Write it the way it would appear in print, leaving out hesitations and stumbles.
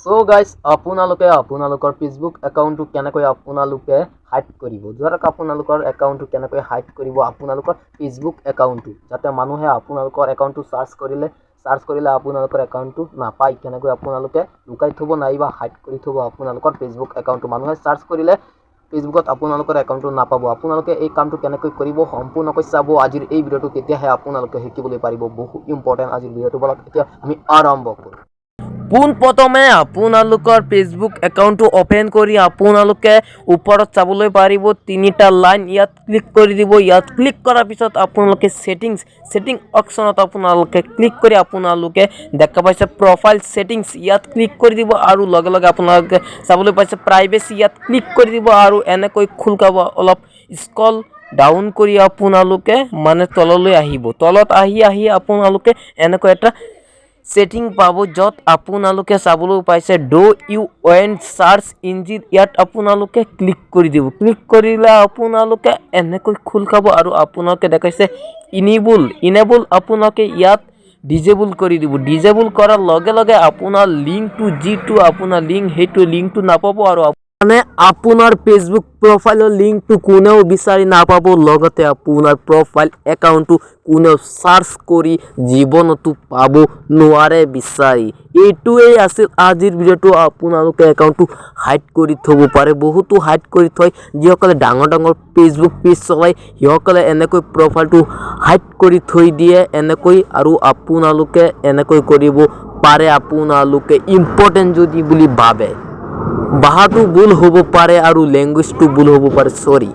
চ' guys, আপোনালোকে আপোনালোকৰ Facebook একাউণ্টটো কেনেকৈ আপোনালোকে হাইড কৰিব? ধৰক আপোনালোকৰ একাউণ্টটো কেনেকৈ হাইড কৰিব, আপোনালোকৰ ফেচবুক একাউণ্টটো, যাতে মানুহে আপোনালোকৰ একাউণ্টটো চাৰ্চ কৰিলে আপোনালোকৰ একাউণ্টটো নাপায়। কেনেকৈ আপোনালোকে লুকাই থ'ব নাইবা হাইড কৰি থ'ব আপোনালোকৰ ফেচবুক একাউণ্টটো, মানুহে চাৰ্চ কৰিলে ফেচবুকত আপোনালোকৰ একাউণ্টটো নাপাব। আপোনালোকে এই কামটো কেনেকৈ কৰিব, সম্পূৰ্ণকৈ চাব আজিৰ এই ভিডিঅ'টো, তেতিয়াহে আপোনালোকে শিকিবলৈ পাৰিব। বহু ইম্পৰ্টেণ্ট আজিৰ ভিডিঅ'টো। বলক, এতিয়া আমি আৰম্ভ কৰোঁ। পোনপ্ৰথমে আপোনালোকৰ ফেচবুক একাউণ্টটো অ'পেন কৰি আপোনালোকে ওপৰত চাবলৈ পাৰিব তিনিটা লাইন, ইয়াত ক্লিক কৰি দিব। ইয়াত ক্লিক কৰাৰ পিছত আপোনালোকে ছেটিং অপশ্যনত আপোনালোকে ক্লিক কৰি আপোনালোকে দেখা পাইছে প্ৰফাইল ছেটিংছ, ইয়াত ক্লিক কৰি দিব। আৰু লগে লগে আপোনালোকে চাবলৈ পাইছে প্ৰাইভেচি, ইয়াত ক্লিক কৰি দিব। আৰু এনেকৈ খোল খাব। অলপ স্ক্ৰল ডাউন কৰি আপোনালোকে মানে তললৈ আহিব। তলত আহি আহি আপোনালোকে এনেকৈ এটা ছেটিং পাব, য'ত আপোনালোকে চাবলৈ পাইছে "Do you want search engine?" ইয়াত আপোনালোকে ক্লিক কৰি দিব। ক্লিক কৰিলে আপোনালোকে এনেকৈ খোল খাব আৰু আপোনালোকে দেখাইছে ইনেবল। ইনেবল আপোনালোকে ইয়াত ডিজেবল কৰি দিব। ডিজেবল কৰাৰ লগে লগে আপোনাৰ লিংকটো, যিটো আপোনাৰ লিংক, সেইটো লিংকটো নাপাব আৰু মানে আপোনাৰ ফেচবুক প্ৰফাইলৰ লিংকটো কোনেও বিচাৰি নাপাব। লগতে আপোনাৰ প্ৰফাইল একাউণ্টটো কোনেও চাৰ্চ কৰি জীৱনতো পাব নোৱাৰে বিচাৰি। এইটোৱেই আছিল আজিৰ ভিডিঅ'টো। আপোনালোকে একাউণ্টটো হাইড কৰি থ'ব পাৰে। বহুতো হাইড কৰি থয়। যিসকলে ডাঙৰ ডাঙৰ ফেচবুক পেজ চলায়, সিসকলে এনেকৈ প্ৰফাইলটো হাইড কৰি থৈ দিয়ে এনেকৈ। আৰু আপোনালোকে এনেকৈ কৰিব পাৰে, আপোনালোকে ইম্পৰ্টেণ্ট যদি বুলি ভাবে। ভাষাটো ভুল হ'ব পাৰে আৰু লেংগুৱেজটো ভুল হ'ব পাৰে, চৰি।